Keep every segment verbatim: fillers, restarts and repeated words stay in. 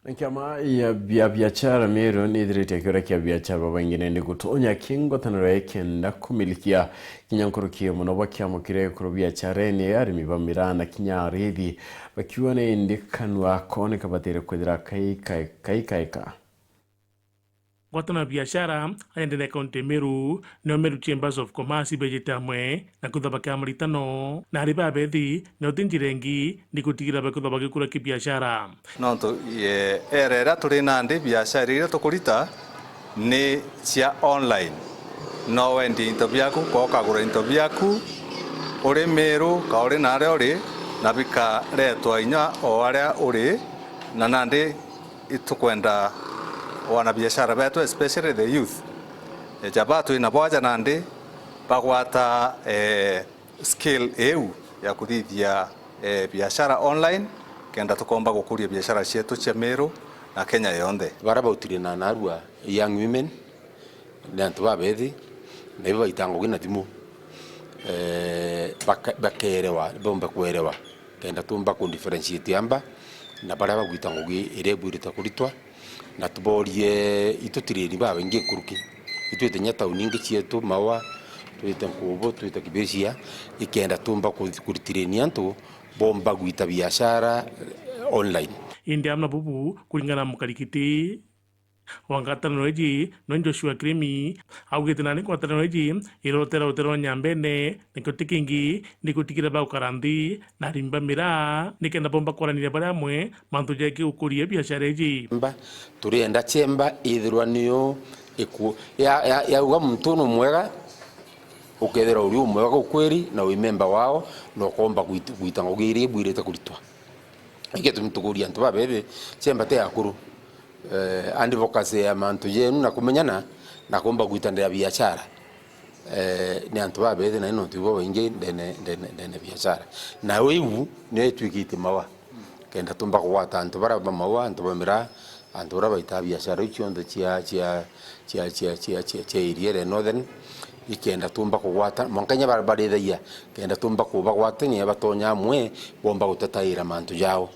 Kiama ya bia-, biachara Meru nithiritie kiuria kia biachara babaingi nindi gutonya ki ngwataniro ya kenda kumilikia kinya nkuruki mono bakiamukire ekuru biacharene, arimi ba miraa na kinya arithi, bakiuga ni indi kanua koo nikabatire kwithira kaikaeka. Ngwataniro ya biashara aria ndene kaunti ya Meru nio Meru Chambers of Commerce ibejete amwe na kwithirwa bakiaa maritano, na ari babethi nio ti njira ingi ni gutigira bakwithirwa bagikura kibiashara. Nontu, ye, era iria turi nandi, biashara iria tukurita ni cia online. No wendie into biaku, ka ukagura into biaku uri Meru, ka uri naria uri, na bikaretwa inya o aria uri, na nandi itukwenda wanabiashara betu, especially the youth, eja ba twi nabo aja nandi bagwata, eh, skill iu ya kuthithia, eh, biashara online, kenda tukomba gukuria biashara cietu cia Meru na Kenya yonthe. Bara bautire na narua young women, ni antu babethi, na ibo baita ngugi na thimu. Eh, baka-, bakerewa, bombe kwerewa, kenda tumba ku differentiate amba na baria bagwita ngugi iria ibwirite kuritwa, na tuborie itutiriri babaingi nkuruki. Itwite nya tauni ingi cietu, Maua, twite Nkubu, twite Kibecia, ikenda tumba ku-, kuritirania antu bomba gwita biashara online. Indi amwe na bubu, kuringana na mukarikiti, wa ngwataniro iji, nwe Joshua Kirimi, augite nandi ngwataniro iji irotera rutera rwa Nyambene, nakio ti kingi ni gutigirira bagukara nthi na arimi ba miraa, nikenda bomba kwaraniria bari amwe mantu jegie gukuria biashara iji. Mba, turienda chemba ithirwa niyo iku-, ya, ya, yauga muntu nu mwega, ukethira uri umwega ukwiri na wi memba wao, na ukomba gwit-, gwita ngugi iria ibwirite kuritwa. Ikio gitumi tukuria antu babethi, chemba ti akuru. Eh, advocacy ya mantu jenu na kumenyana na kumba gwitanira biashara. Eh, ni antu babethi na nontu ibo baingi ndene, ndene, ndene biashara. Na iu nio itwikite Maua. Kenda tumba kugwata antu bara ba Maua, antu ba miraa, antu bara baita biashara iu cionthe cia, cia, cia area iria Northern, ikenda tumba kugwata, mwanka inya bara barithagia, kenda tumba kubagwatania batonya amwe, bomba gutetaira mantu jao.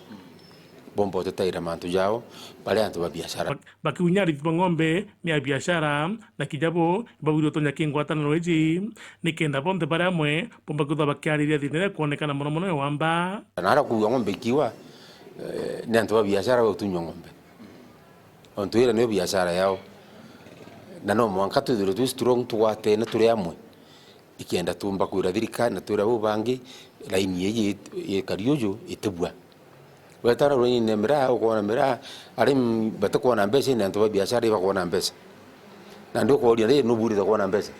Bomba gutetaira mantu jao, bari antu ba biashara. Bak-, bakiunya arithi ba ng'ombe ni a biashara, na kinya bo, ibabwire utonya ki ngwataniro iji, nikenda bonthe bari amwe, bomba kwithirwa bakiariria thina iria ikwonekana mono mono ya wamba. Na ara kuuga ng'ombe ikiwa, eh, ni antu ba biashara bautunywa ng'ombe. Ontu ira niyo biashara yao. Na no mwanka twithirwe twi strong, tugwatene turi amwe. Ikenda tumba kwira thirikari na twira bau bangi, laini iji ikari uju itibua. Wetara laini ya miraa, ukoona miraa, arimi batikwona mbeca, ni antu ba biashara ibakwona mbeca. Na ndi ukoria ri, nuburite kwona mbeca?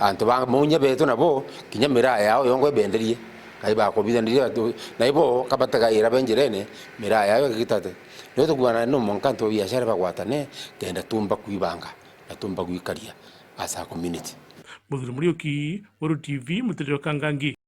Antu ba munya betu nabo, kinya miraa yao yongwa ibenderie. Kai bakobithanirie antu, na ibo kabategaira be njirene, miraa yao igitate. Nio tukuona no mwanka antu ba biashara bagwatane, kenda tumba kwibanga na tumba gwikaria as a community. Muthuri Muriuki, Weru T V, Mutiriro Kangangi.